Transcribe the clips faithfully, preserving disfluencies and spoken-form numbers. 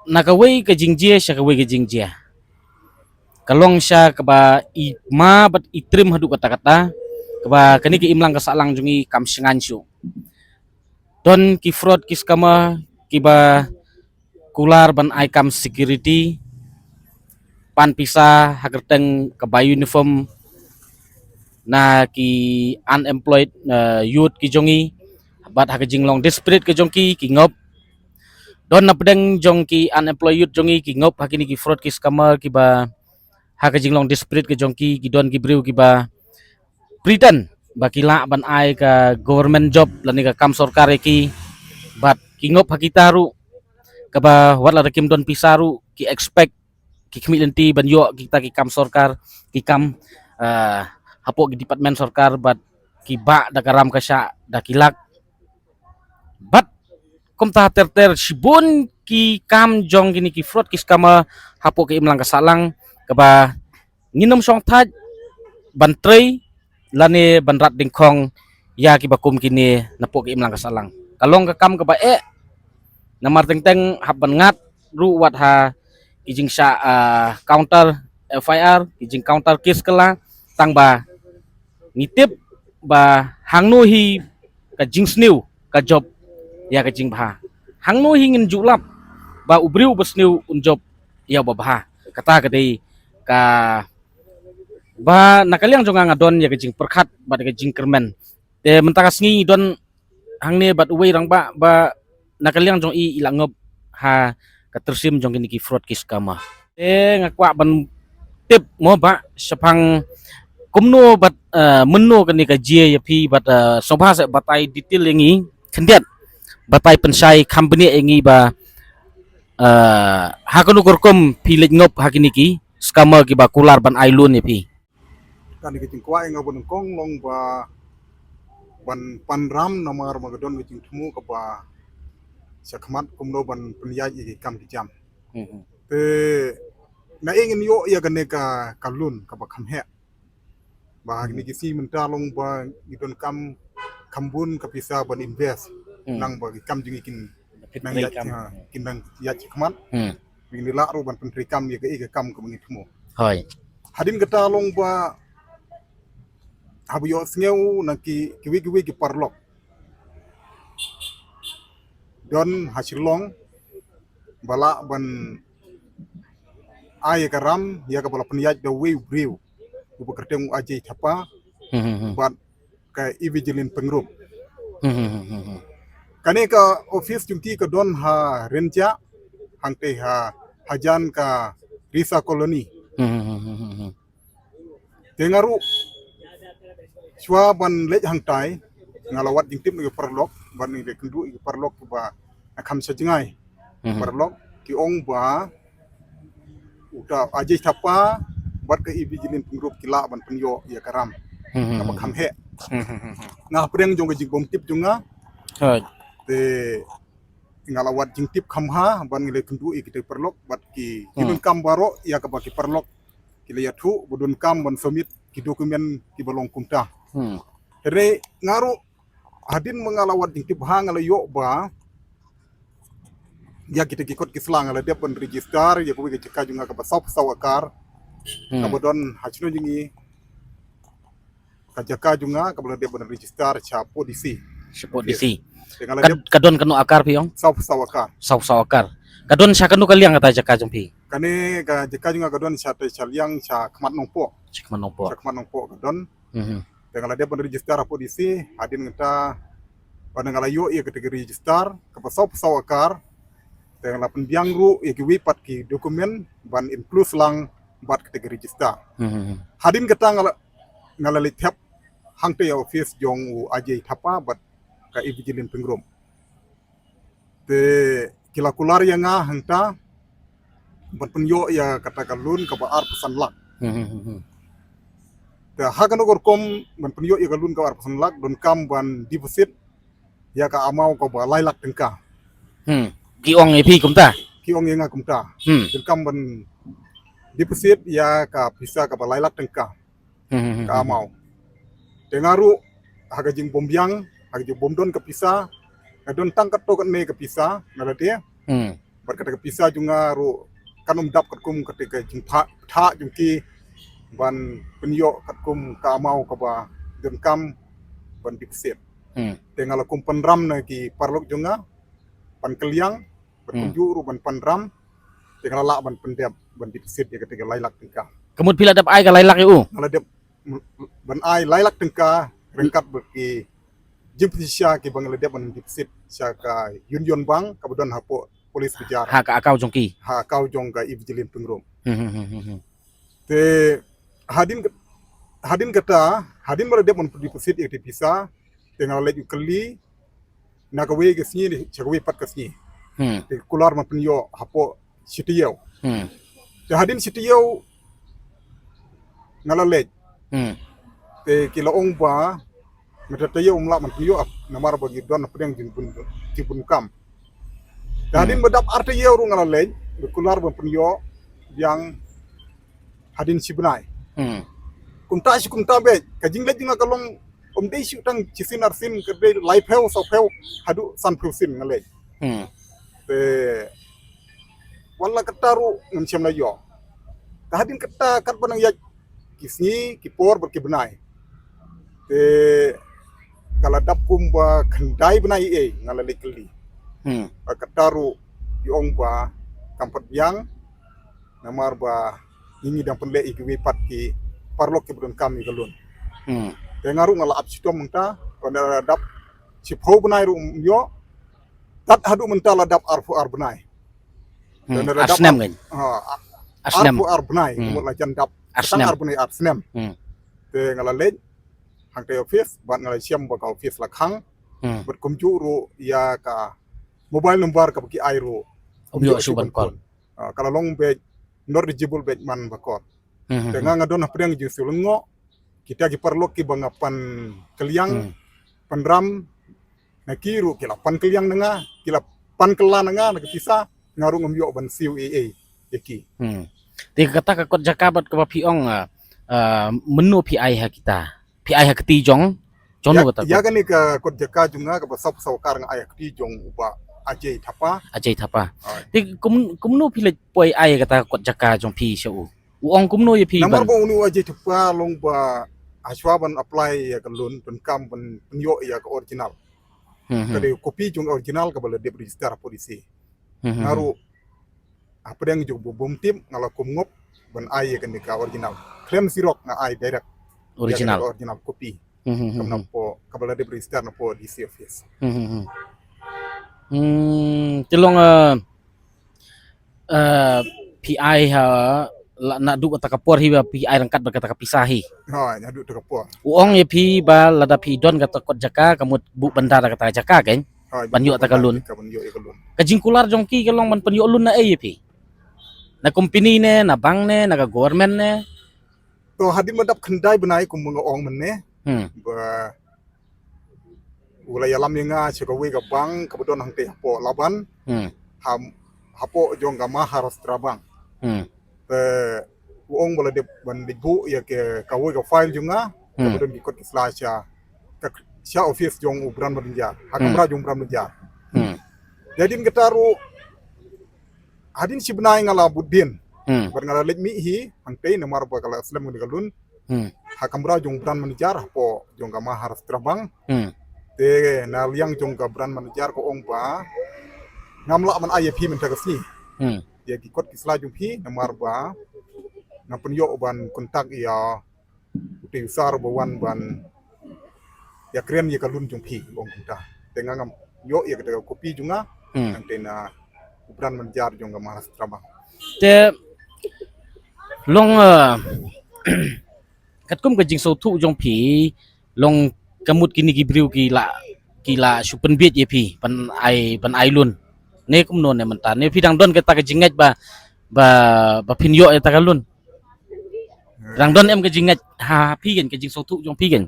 Na kawei ka jingjia sha kawei ka jingjia, ka long sha kaba i ma bad i trim haduh katta katta, kaba kane ka imlang ka sahlang jong i kam shngaiñ shuh. Don ki fraud ki scammer kiba kular ban ai kam security, pan pisa ha kyrteng ka buy uniform na ki unemployed, uh, youth ki jong i, bad ha ka jinglong desperate ka jong ki, ki ngop. Don na pdeng jong ki unemployed youth jong i, ki ngop ha kine ki fraud ki scammer kiba ha ka jinglong desperate ka jong ki, ki don ki briew kiba pretend ba ki lah ban ai ka government job lane ka kam sorkar ïa ki, bad ki ngop ha kita ruh, kaba wat la da kim don pisa ruh ki expect, ki khmih lynti ban ïoh kita ki kam sorkar, ki kam, ah, hapoh ki department sorkar, bad ki bah da ka ram ka shah da ki lak. Bad kumta ter ter shibun ki kam jong kine ki fraud ki scammer hapoh ka imlang ka sahlang, kaba ngin ym shong thait ban trei lane ban rat dyngkhong ïa kiba kum kine napoh ka imlang ka sahlang. Ka long ka kam kaba eh, namar teng teng hap ban ngat ruh wat ha ki jingshah, ah, counter F I R, ki jing counter case kylla, tang ba ngi tip ba hangno hi ka jingsniew ka jop ïa ka jingbha. Hangno hi ngin ju lap ba u briew uba sniew un jop ïa uba bha. Kata ka dei kaba na ka liang jong nga nga don ïa ka jingpyrkhat bad ka jingkyrmen. Te mynta ka sngi ngi don hangne bad uwei rangbah ba na ka liang jong i i la ngop ha ka tyrsim jong kine ki fraud ki scammer. Te nga kwah ban tip mo bah shaphang kumno bad, eh, mynno kane ka jia ïa phi bad, eh, sngewbha sa batai detail ïa ngi khyndiat, batai pynshai kham bniah ïa ngi ba, eh, ha kano ka rukom phi leit ngop ha kine ki scammer kiba kular ban ai loan ïa phi. Kane ka jingkwah ïa nga ba nyngkong long ba ban panram namar ba ka don ka jingthmu kaba shakhmat kumno ban pynïaid ïa ki kam ki jam. Mhm. Te na ïa ngin ïoh ïa kane ka, ka loan kaba kham heh. Ba kine ki sngi mynta long ba ngi donkam kham bun ka pisa ban invest. Hmm. Nang ba ki kam jong ngi kin nang ïaid, ha, kin nang ïaid shakhmat. Hmm. Ba ngin lah ruh ban pyntreikam ïa ka, ïa ka kam kaba ngi thmu. Hooid. Hadien kata long ba haba ïohsngew na ki, kiwei kiwei ki paralok. Don ha Shillong ba lah ban ai ïa ka ram ïa kaba la pynïaid da uwei u briew uba kyrteng u Ajay Thapa. Hmm, hmm, hmm. Bad ka Evangeline Pyngrope. Hmm, hmm, hmm, hmm, hmm. Kane ka office jong ki ka don ha Rynjah hangtei ha, hajan ka Risa Colony. Hmm, hmm, hmm, hmm, hmm. Te nga ruh shuwa ban leit hangtai nga la wad jingtip na ki paralok, ban ïa kynduh ïa ki paralok ba na kham sha jngai. Mhm. Paralok ki ong ba uta Ajay Thapa bad ka Evangeline Pyngrope ki lah ban pynïoh ïa ka ram. Mhm. Kaba kham heh. Mhm. Nga ha pdeng jong ka jingbymtip jong nga. Hooid. Te nga la wad jingtip kham bha ban ngi leit kynduh ïa kita ki paralok bad ki, ki, hmm, donkam baroh ïa kaba ki paralok ki la ïathuh ba donkam ban submit ki document kiba long kumta. Hmm. Hynrei nga ruh hadien ba nga la wad jingtip bha nga la ïoh ba ïa kita ki kot ki sla nga la dep ban register ïa kawei ka jaka jong nga kaba sawphew saw akar. Hmm. Kaba don ha shnong jong ngi, ka jaka jong nga kaba la dep ban register sha Pok D C. Sha Pok D C. Te nga la dep. Ka don katno akar phi ong? Sawphew saw akar. Sawphew saw akar. Ka don sha kano ka liang kata jaka jong phi? Kane ka jaka jong nga ka don sha, te sha liang sha khmat Nongpoh. Sha khmat Nongpoh. Sha khmat Nongpoh ka don. Mhm. Te nga la dep ban register ha Pok D C, hadien kata ba nga la ïoh ïa kata ka register kaba sawphew saw akar. Te nga la pynbiang ruh ïa kiwei pat ki document ban include lang bad kata ka register. Mhm. Hadien kata nga la, nga la leit thep hangta ïa office jong u Ajay Thapa bad ka Evangeline Pyngrope. Te ki la kular ïa nga hangta ban pynïoh ïa kata ka loan kaba arphew san lak. Hmm, hmm, hmm, hmm. Te ha kano ka rukom ban pynïoh ïa ka loan kaba arphew san lak, donkam ban deposit ïa ka amount kaba lai lak tyngka. Hmm. Ki ong ïa phi kumta? Ki ong ïa nga kumta. Hmm. Donkam ban deposit ïa ka pisa kaba lai lak tyngka. Hmm, hmm, hmm, ka amount. Te nga ruh ha ka jingbymbiang, ha ka jingbymdon ka pisa, nga don tang katto katne ka pisa na lade. Hmm. Bad kata ka pisa jong nga ruh kan ym dap katkum kata ka jingpha-, pha jong ki ban pynïoh katkum ka amount kaba donkam ban deposit. Hmm. Te nga la kum pynram na ki paralok jong nga, pan kylliang, ban hmm, pynjuh ruh ban pynram, te nga la lah ban pyndep, ban deposit ïa kata ka lai lak tyngka. Ka mut phi la dep ai ka lai lak ïa u? Nga la dep ban ai lai lak tyngka ryngkat bad ki jingpynshisha kiba nga la dep ban deposit sha ka Union Bank kaba don hapoh Police Bazar. Ha ka account jong ki? Ha account jong ka Evangeline Pyngrope. Hmm, hmm, hmm, hmm, hmm. Te hadien ka-, hadien kata, hadien ba la dep ban deposit ïa kata pisa, te nga la leit u kylli na kawei ka sngi, sha kawei pat ka sngi. Hmm. Te kular ban pynïoh hapoh shi taïew. Hmm. Te hadien shi taïew nga la leit. Hmm. Te ki la ong ba mynta taïew ym lah ban pynïoh ap, namar ba ki don hapdeng jingbun, jingbun kam. Te hadien hmm, ba dap ar taïew ruh nga la leit, ba kular ban pynïoh biang hadien shi bnai. Hmm. Kumta shi kumta beit, ka jingleit jong nga ka long ym dei shu tang shisien arsien, ka dei laiphew, sawphew, haduh sanphew sien nga leit. Hmm. Te wat la kata ruh ngam shym la ïoh. Te hadien kata katba nang ïaid ki sngi, ki por bad ki bnai, te ka la dap kumba khyndai bnai ei ei nga la leit kylli. Hmm. Bad kata ruh ki ong ba kam pat biang, namar ba ngi ngi dang pynleh ïa kiwei pat ki paralok kiba donkam ïa ka loan. Hmm. Te nga ruh nga la ap shitom mynta, lada la dap shiphew bnai ruh ym ïoh, tad haduh mynta la dap arphew ar bnai. Hmm, ar snem kan? Ha, ar snem. Arphew ar bnai, hmm, mut la jan dap. Ar snem. Ar bnai ar snem. Hmm. Te nga la leit hangtai office, bad nga la shem ba ka office la khang. Hmm. Bad kumjuh ruh ïa ka mobile number kaba ki ai ruh ym ïoh shuh ban call. Ah, ka la long beit not reachable beit man ba call. Hmm, hmm, hmm. Te nga nga don hapdeng jingsiew lyngngoh, kita ki paralok kiba nga pan kylliang, hmm, pynram, na ki ruh ki la pan kylliang na nga, ki la pan kylla na nga, na ka pisa, nga ruh ngam ïoh ban siew ei ei ïa ki. Hmm. Te kata ka kot jaka bad kaba phi ong, ah, ah, mynno phi ai ha kita? Phi ai ha kti jong, jong no kata? Ïa kane ka kot jaka jong nga kaba sawphew saw akar nga ai ha kti jong u Bah Ajay Thapa. Ajay Thapa. Hooid. Te kum, kumno phi leit poi ai kata ka kot jaka jong phi sha u? U ong kumno ïa phi? Namar ba uni u Ajay Thapa long ba hashwa ban apply ïa ka loan, donkam ban pynïoh ïa ka original. Hmm, hmm. Ka dei kopi jong original kaba la dep register ha police. Hmm, hmm. Nga ruh hapdeng jong u bym tip, nga la kum ngop ban ai ïa kane ka original. Khlem xerox nga ai direct. Original. Ïa kane ka original kopi. Hmm, hmm, hmm, hmm. Kaba la dep register napoh D C office. Hmm, hmm, hmm. Hmm, te long, eh, eh, phi ai ha, la, naduh kata ka por hi ba phi ai ryngkat bad kata ka pisa hi. Ha, naduh kata ka por. U ong ïa phi ba lada phi don kata kot jaka, ka mut buh bynta da kata ka jaka kan? Ha, ban ïoh kata ka loan. Ban ïoh ïa ka loan. Ka jingkular jong ki ka long ban pynïoh loan na ei ïa phi? Na company ne, na bank ne, na ka government ne? To hadien ba dap khyndai bnai kumba nga ong mynne. Hmm. Ba u la ïalam ïa nga sha kawei ka bank kaba don hangtei hapoh Laban. Hmm. Ha, hapoh jong ka Maharashtra Bank. Hmm. Te u ong ba la dep ban leit buh ïa ka, kawei ka file jong nga, hmm, kaba don ki kot ki sla sha, ka, sha office jong u branch manager. Ha, hmm, kamra jong u branch manager. Hmm. Hadien kata ruh hadien shi bnai nga la bud dien. Hmm. Bad nga la leit mih hi hangtei namar ba ka la slem kane ka loan. Hmm. Ha kamra jong u branch manager hapoh jong ka Maharashtra Bank. Hmm. Te na liang jong ka branch manager ka ong ba ngam lah ban ai ïa phi mynta ka sngi. Hmm. Ïa ki kot ki sla jong phi namar ba nga pynïoh ban contact ïa utei u sir ba wan ban ïakren ïa ka loan jong phi, u ong kumta. Te nga ngam ïoh ïa kata ka kopi jong nga, hmm, hangtei na u branch manager jong ka Maharashtra Bank. Te long, eh, katkum ka jingsngewthuh jong phi, long ka mut kine ki briew ki la, ki la shu pynbiej ïa phi ban ai, ban ai loan. Ne kumno ne mynta? Ne phi dang don kata ka jingngeit ba, ba, ba phin ïoh ïa kata ka loan? Dang don em ka jingngeit ha phi kan, ka jingsngewthuh jong phi kan?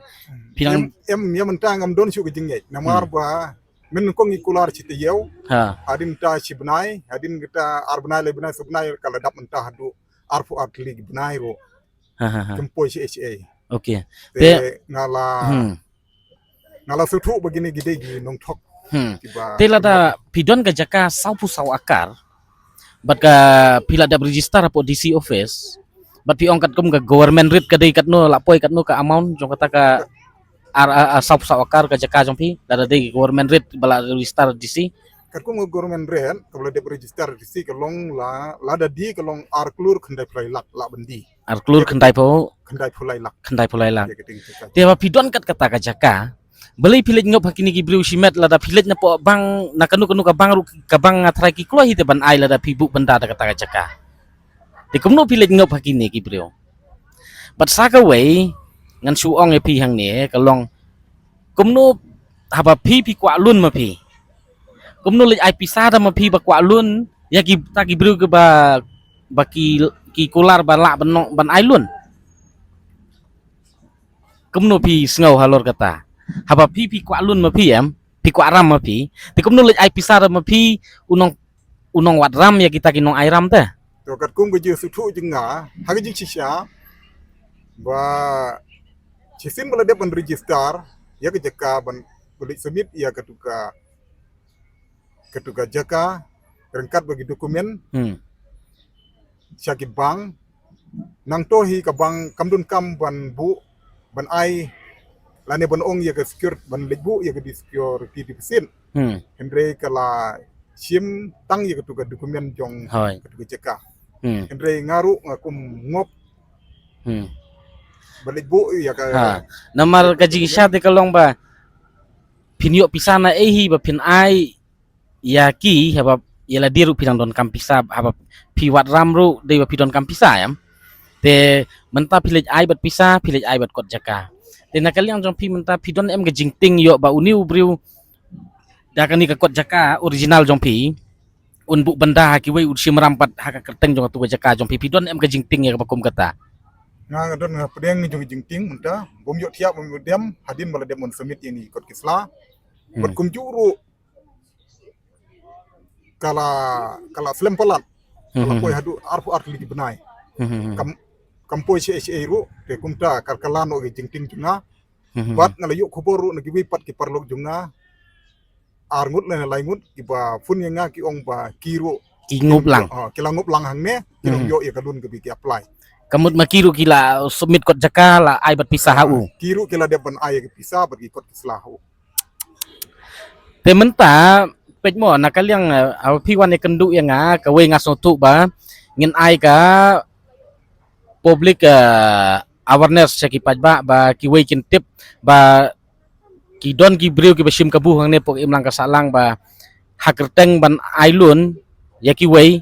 Phi dang... Em, em, ïa mynta ngam don shuh ka jingngeit. Namar, hmm, ba mynnyngkong ngi kular shi taïew. Ha. Hadien ta shi bnai, hadien kata ar bnai, lai bnai, saw bnai, ka la dap mynta haduh arphew ar tylli ki bnai ruh. Ha, ha, ha. Kim poi shi H A. Okay. Te, te nga la, hmm, nga la sngewthuh ba kine ki dei ki nongthok. Hmm. Kiba, te lada phi don ka jaka sawphew saw akar, Bad ka phi la dep register hapoh D C office. Bad phi ong katkum ka government rate ka dei katno, la poi katno ka amount jong kata ka ar, ar, ar, saw, saw akar ka jaka jong phi, lada dei government rate ba la register D C. Katkum ka government rate kaba la dep register D C ka long la, lada dei ka long ar klur khyndai phew lai lak lah ban dei. Ar klur khyndai phew, khyndai phew lai lak. Khyndai phew lai lak. Ïa ka dei ka jaka. Te ba phi don kat kata ka jaka, balei phi leit ngop ha kine ki briew shimet, lada phi leit na poh bank, na kano kano ka bank ruh, ka bank nga tharai ki kloi hi te ban ai lada phi buh bynta da kata ka jaka. Te kumno phi leit ngop ha kine ki briew? Bad sa kawei ngan shu ong ïa phi hangne ka long, kumno haba phi, phi kwah loan ma phi, kumno leit ai pisa da ma phi ba kwah loan ïa kita ki briew kiba, ba ki, ki kular ba lah ban, ban ai loan? Kumno phi sngew halor kata? Haba phi, phi kwah loan ma phi, em, phi kwah ram ma phi, te kumno leit ai pisa da ma phi, u nong, u nongwad ram ïa kita ki nongai ram te? To katkum ka jingsngewthuh jong nga ha ka jingshisha, ba shisien ba la dep ban register ïa ka jaka ban, ba leit submit ïa katu ka, katu ka jaka ryngkat bad ki document, hmm, sha ki bank, nangta hi ka bank kam donkam ban buh, ban ai, lane ban ong ïa ka secure, ban leit buh ïa ka security deposit. Hmm. Hynrei ka la shim tang ïa katu ka document jong, hooid, katu ka jaka. Hmm. Hynrei nga ruh nga kum ngop, hmm, ban leit buh ïa ka. Ha. Namar ka jingshisha te ka long ba phin ïoh pisa na ei hi ba phin ai ïa ki, haba ïa lade ruh phi dang donkam pisa, haba phi wad ram ruh dei ba phi donkam pisa, em. Te mynta phi leit ai bad pisa, phi leit ai bad kot jaka. Te na ka liang jong phi mynta phi don em ka jingtieng ïoh ba une u briew da kane ka kot jaka original jong phi un buh bynta ha kiwei, un shim ram pat ha ka kyrteng jong katu ka jaka jong phi, phi don em ka jingtieng ïa kaba kum kata? Nga, nga don nga pdeng jong ka jingtieng mynta, bym ïoh thiah bym ïoh dem hadien ba la dep ban submit ïa kine ki kot ki sla. Hmm. Bad kumjuh ruh ka la, ka la slem palat. Ka la, hmm, poi haduh arphew ar tylli ki bnai. Hmm. Kam, kam poi shaei shaei ruh, te kumta ka, ka la noh ka jingtieng jong nga. Hmm. Bad nga la ïoh khubor ruh na kiwei pat ki paralok jong nga, ar ngut lane lai ngut kiba phone ïa nga ki ong ba ki ruh ki ngop lang. Ah, ki la ngop lang hangne, ki ruh, hmm, ïoh ïa ka loan kaba ki apply. Ka mut ma ki ruh ki la submit kot jaka, la ai bad pisa ha u. Ki ruh ki la dep ban ai ïa ka pisa bad ki kot ki sla ha u. Te mynta peit mo na ka liang, eh, haba phi wan ïakynduh ïa nga, kawei nga sngewthuh ba ngin ai ka public, eh, awareness sha ki paidbah ba kiwei kin tip ba ki don ki briew kiba shim kabu hangne hapoh ka imlang ka sahlang ba ha kyrteng ban ai loan ïa kiwei,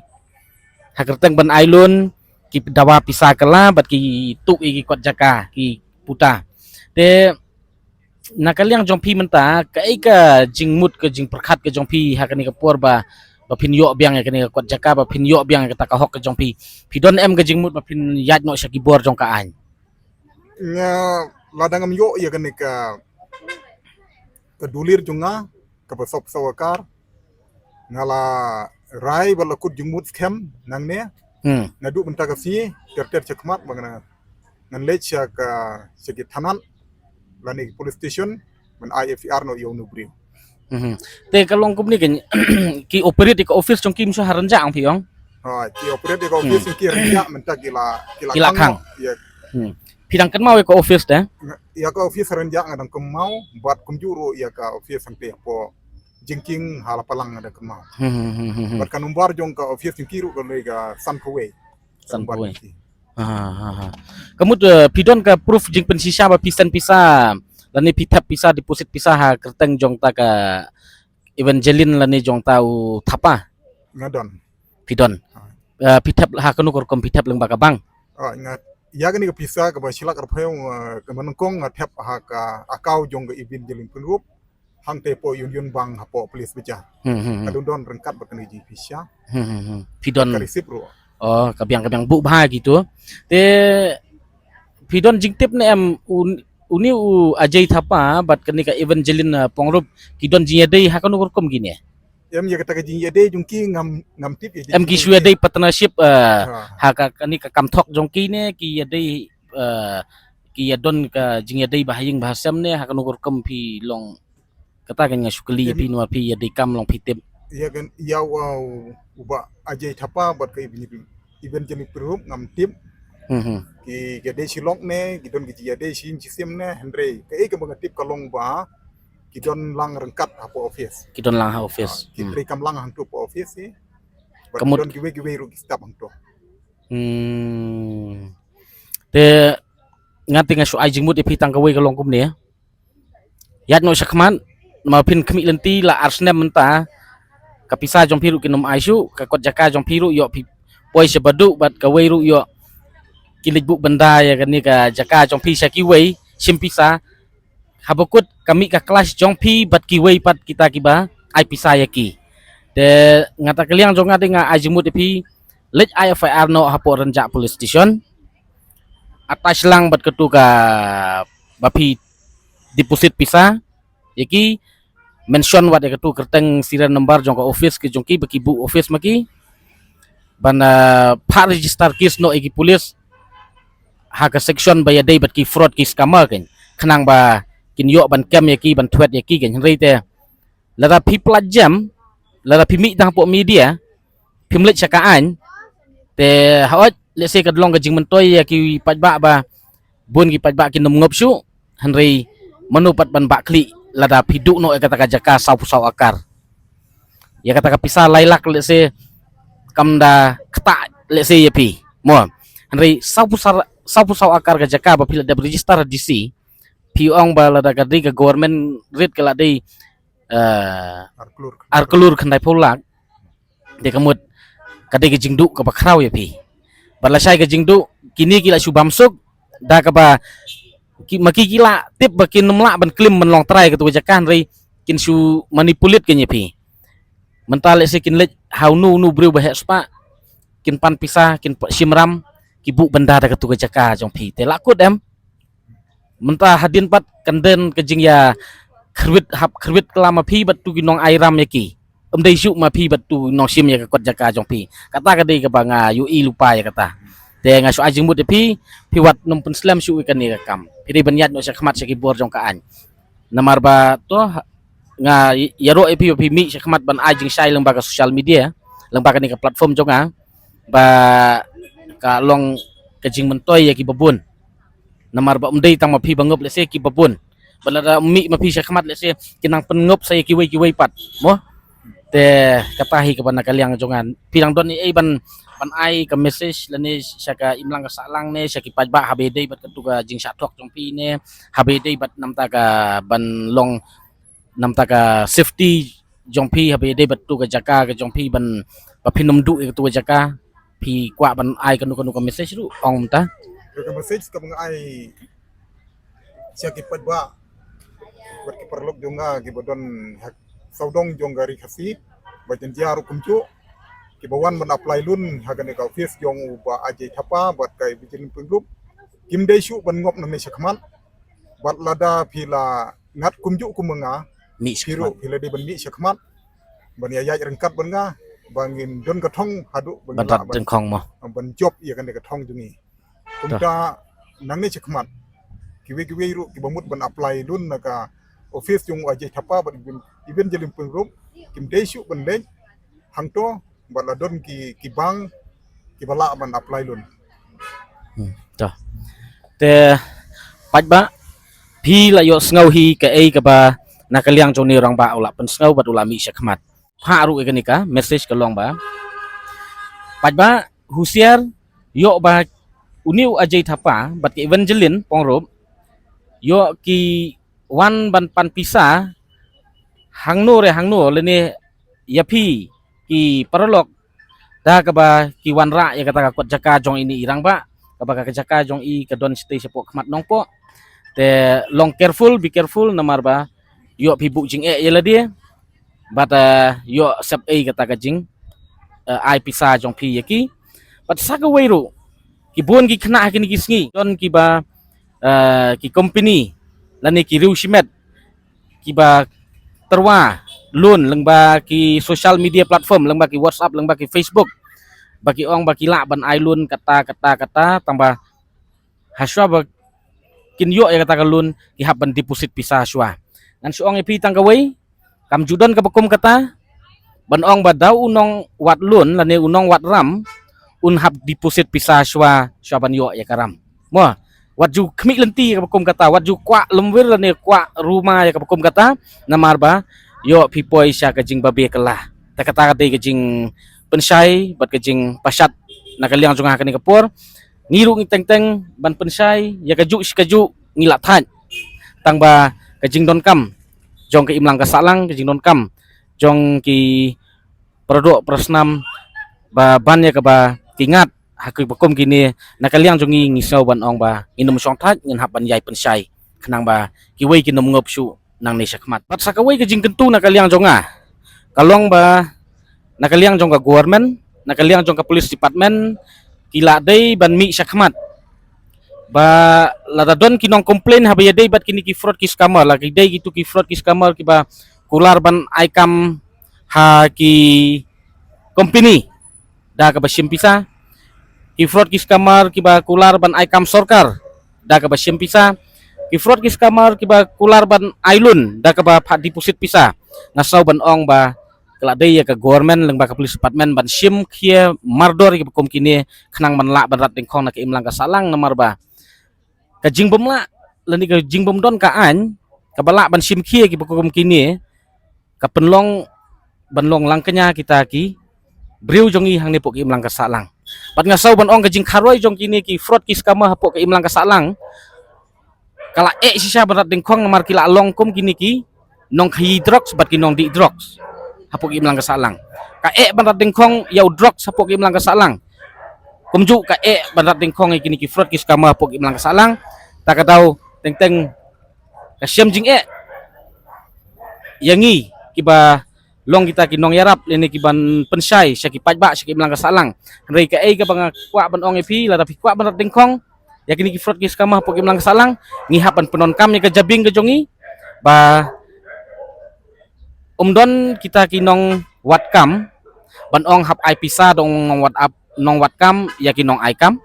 ha kyrteng ban ai loan ki dawa pisa kylla bad ki tuh ïa ki kot jaka, ki puta. Te na ka liang jong phi mynta, kaei ka jingmut, ka jingpyrkhat ka jong phi ha kane ka por ba, ba phin ïoh biang ïa kane ka kot jaka, ba phin ïoh biang ïa kata ka hok ka jong phi? Phi don em ka jingmut ba phin ïaid noh sha ki bor jong ka aiñ? Nga, lada ngam ïoh ïa kane ka, ka dulir jong nga kaba sop saw akar, nga la rai ba la kut jingmut skhem nangne. Hmm. Naduh mynta ka sngi ter ter sha khmat ba ngan, ngan leit sha ka, sha ki thanat lane ki police station ban ai F I R noh ïa une u briew. Mhm. Te ka long kumne, ki operate ïa ka office jong ki mynshuwa ha Rynjah, ong phi ong? Ha, ki operate ïa ka office, hmm, jong ki Rynjah, mynta ki la, ki la, ki la khang, khang. Ïa. Hmm. Phi dang kynmaw ïa ka office te? Ïa ka office Rynjah nga dang kynmaw, bad kumjuh ruh ïa ka office hangtei hapoh Jingkieng ha Lapalang nga dang kynmaw. Hmm, hmm, hmm, hmm, hmm. Bad ka number jong ka office jong ki ruh ka long ka san kawei. San kawei. Ha, ha, ha. Ka mut, eh, phi don ka proof jingpynshisha ba phi send pisa lane phi thep pisa, deposit pisa ha kyrteng jong ta ka Evangeline lane jong ta u Thapa? Nga don. Phi don. Ha. Eh, phi thep ha kano ka rukom, phi thep lyngba ka bank? Oh, nga, ïa kane ka pisa kaba shi lak arphew, eh, kaba nyngkong nga thep ha ka account jong ka Evangeline Pynrup hangtei hapoh Union Bank hapoh Police Bazar. Hmm, hmm, hmm. Ka don don ryngkat bad kane ka jingpisa. Hmm, hmm, hmm. Phi don ka receipt ruh. Oh, ka biang, ka biang, buh bha kito. Te phi don jingtip ne em, un-, une u Ajay Thapa bad kane ka Evangeline, eh, Pynrup ki don jingïadei ha kano ka rukom kine? Em, ïa kata ka jingïadei jong ki ngam, ngam tip ïa. Em, ki shu ïadei partnership, eh, ha. Ha ka, kane ka kam thok jong ki ne ki ïadei, eh, ki ïa don ka jingïadei ba ha ïing ba ha sem ne ha kano ka rukom phi long? Kata ka nga shu kylli ïa phi, namar phi ïadei kam long phi tip. Ïa kan, ïa u, U Bah Ajay Thapa bad ka Evangeline, Evangeline Pyngrope ngam tip. Mhm. Ki, ki dei shi lok ne, ki don ki jingïadei shi ïing shi sem ne, hynrei kaei kaba nga tip ka long ba ki don lang ryngkat hapoh office. Ki don lang ha office. Ah, ki Hmm. treikam lang hangto hapoh office hi. Bad Ka mut ki don kiwei kiwei ruh ki staff hangto. Hmm. Te nga te nga shu ai jingmut ïa phi tang kawei ka long kumne. Ïaid noh shakhmat, namar phin khmih lynti la ar snem mynta. Ka pisa jong phi ruh kin ym ai shuh, ka kot jaka jong phi ruh ïoh phi poi sha baduh bad kawei ruh ïoh ki leit buh bynda ïa kane ka jaka jong phi sha kiwei, shim pisa. Haba kut ka mih ka clash jong phi bad kiwei pat kita kiba ai pisa ïa ki. Te nga ta ka liang jong nga te nga ai jingmut ïa phi, leit ai F I R noh hapoh Rynjah Police Station. Attach lang bad katu kaba phi deposit pisa ïa ki, mention wat ïa katu kyrteng serial number jong ka office ki jong ki ba ki buh office ma ki. Ban, ah, phah register case noh ïa ki police ha ka section ba ïadei bad ki fraud ki scammer kan. Khnang ba kin ïoh ban kem ïa ki, ban thwet ïa ki kan. Hynrei te lada phi plat jam, lada phi mih tang hapoh media, phim leit sha ka aiñ. Te hooid, let's say ka long ka jingmyntoi ïa ki paidbah ba bun ki paidbah kin ym ngop shuh, hynrei mano pat ban bah khlieh lada phi duh noh ïa kata ka jaka sawphew saw akar. Ïa kata ka pisa lai lak, let's say, kam da ktah, let's say, ïa phi. Mo, hynrei sawphew saw, sawphew saw akar ka jaka ba phi la dep register ha D C, phi ong ba lada ka dei ka government rate ka la dei, eh, Ar klur. ar klur khyndai phew lak. Te ka mut ka dei ka jingduh kaba khraw ïa phi. Bad lashai ka jingduh, kine ki la shu bam suk da kaba ki, ma ki ki la tip ba kin ym lah ban claim ban long trai katu ka jaka, hynrei kin shu manipulate kan ïa phi. Mynta let's say kin leit ha uno uno u briew ba heh spah, kin pan pisa, kin pa-, shim ram, ki buh bynda da katu ka jaka jong phi. Te la kut em. Mynta hadien pat kan don ka jingïa kyrwit, hap kyrwit kylla ma phi bad tu ki nong ai ram ïa ki. Ym dei shuh ma phi bad tu nong shim ïa ka kot jaka jong phi. Kata ka dei kaba nga ïohi lypa ïa kata. Te nga shu ai jingmut ïa phi, phi wat nym pynslem shuh ïa kane ka kam. Phi dei ban ïaid noh shakhmat sha ki bor jong ka aiñ. Namar ba to, nga ïaroh ïa phi ba phi mih shakhmat ban ai jingshai lyngba ka social media, lyngba kane ka platform jong nga, ba ka long ka jingmyntoi ïa kiba bun. Namar ba ym dei tang ma phi ba ngop, let's say, kiba bun. Ba lada mih ma phi shakhmat, let's say, kin nang pynngop sa ïa kiwei kiwei pat. Mo? Te kata hi kaba na ka liang jong nga. Phi dang don ei ei ban, ban ai ka message lane sha ka imlang ka sahlang ne sha ki paidbah haba ïadei bad katu ka jingshah thok jong phi ne, haba ïadei bad namta ka ban long, namta ka safety jong phi haba ïadei bad tu ka jaka ka jong phi ban, ba phin ym duh ïa katu ka jaka, phi kwah ban ai kano kano ka message ruh, ong mynta. Ka message kaba nga ai sha ki paidbah bad ki paralok jong nga kiba don ha sawdong jong ka ri Khasi bad Jaiñtia ruh kumjuh, kiba wan ban apply loan ha kane ka office jong u Bah Ajay Thapa bad ka Evangeline Pyngrope, kim dei shuh ban ngop nangne shakhmat. Bad lada phi la ngat kumjuh kum ma nga, mih phi ruh shakhmat, phi la dei ban mih shakhmat ban ïa ïaid ryngkat bad nga, ba ngin don ka thong haduh ba ngin lah ban, ban jop ïa kane ka thong jong ngi. Kumta nangne shakhmat, kiwei kiwei ruh kiba mut ban apply loan na ka office jong u Ajay Thapa bad Evangeline Pyngrope, kim dei shuh ban leit hangto bad la don ki, ki bank kiba lah ban apply loan. Hmm, to. Te paidbah, phi la ïohsngew hi kaei kaba na ka liang jong une u rangbah u la pynsngew bad u la mih shakhmat. Phah ruh ïa kane ka message ka long ba, paidbah, husiar, ïoh ba une u Ajay Thapa bad ka Evangeline Pyngrope ïoh ki wan ban pan pisa hangno re hangno lane ïa phi ki paralok, da kaba ki wanrah ïa kata ka kot jaka jong ine i rangbah, kaba ka jaka jong i ka don shatei shapoh khmat Nongpoh. Te long careful, be careful, namar ba ïoh phi buh jingeh ïa lade bad, eh, ïoh sep ei kata ka jing, eh, ai pisa jong phi ïa ki. Bad sa kawei ruh, ki bun ki khynnah ha kine ki sngi don kiba, eh, ki company lane ki riew shimet kiba tyrwa loan lyngba ki social media platform, lyngba ki WhatsApp, lyngba ki Facebook, ba ki ong ba ki lah ban ai loan kata kata kata, tangba hashwa ba kin ïoh ïa kata ka loan ki hap ban deposit pisa hashwa. Ngan shu ong ïa phi tang kawei, kam ju don kaba kum kata. Ban ong ba da u nongwad lun lane u nongwad ram un hap deposit pisa shuwa, shuwa ban ïoh ïa ka ram. Mo, wat ju khmih lynti ïa kaba kum kata, wat ju kwah lymwir lane kwah ruma ïa kaba kum kata, namar ba ïoh phi poi sha ka jingbabe kylla. Te kata ka dei ka jingpynshai bad ka jingpashat na ka liang jong nga ha kane ka por. Ngi ruh ngi teng teng ban pynshai ïa kajuh shi kajuh ngi la thait. Tang ba ka jingdonkam jong ka imlang ka sahlang, ka jingdonkam jong ki paradoh parasnam ba ban ïa kaba ki ngat ha kiba kum kine, na ka liang jong ngi ngi sngew ban ong ba ngin ym shong thait, ngin hap ban ïai pynshai khnang ba kiwei kin ym ngop shuh nangne shakhmat. Bad sa kawei ka jingkyntu na ka liang jong nga ka long ba na ka liang jong ka government, na ka liang jong ka police department, ki la dei ban mih shakhmat. Ba lada don ki nong complain haba ïadei bad kine ki fraud ki scammer, la ki dei kitu ki fraud ki scammer kiba kular ban ai kam ha ki company da kaba shim pisa, ki fraud ki scammer kiba kular ban ai kam sorkar da kaba shim pisa, ki fraud ki scammer kiba kular ban ai loan da kaba phah deposit pisa. Nga sngew ban ong ba ka la dei ïa ka government lyngba ka police department ban shim khia mardor ïa kiba kum kine khnang ban lah ban rat dyngkhong na ka imlang ka sahlang, namar ba ka jingbym lah lane ka jingbym don ka aiñ kaba lah ban shim khia ïa kiba kum kine ka pynlong ban long langkñia kita ki briew jong ngi hangne hapoh ka imlang ka sahlang. Bad nga sngew ban ong ka jingkharoi jong kine ki fraud ki scammer hapoh ka imlang ka sahlang ka la eh shisha ban rat dyngkhong namar ki la long kum kine ki nongkhaïi drugs bad ki nongdih drugs hapoh ka imlang ka sahlang. Ka eh ban rat dyngkhong ïa u drugs hapoh ka imlang ka sahlang. Kumjuh ka eh ban rat dyngkhong ïa kine ki fraud ki scammer hapoh ka imlang ka sahlang. Ta ka daw teng teng ka shem jingeh ïa ngi kiba long kita ki nongïarap lane kiban pynshai sha ki paidbah sha ka imlang ka sahlang. Hynrei kaei kaba nga kwah ban ong ïa phi, lada phi kwah ban rat dyngkhong ïa kine ki fraud ki scammer hapoh ka imlang ka sahlang, ngi hap ban pyndonkam ïa ka jabieng ka jong ngi ba ym don kita ki nongwad kam ban ong hap ai pisa da u nongwad ap, nongwad kam ïa ki nong ai kam.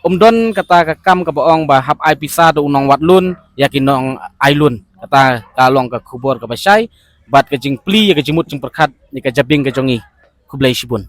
Ym don kata ka kam kaba ong ba hap ai pisa da u nongwad loan ïa ki nong ai loan. Kata ka long ka khubor kaba shai bad ka jingplie ïa ka jingmut jingpyrkhat ïa ka jabieng ka jong ngi. Khublei shibun.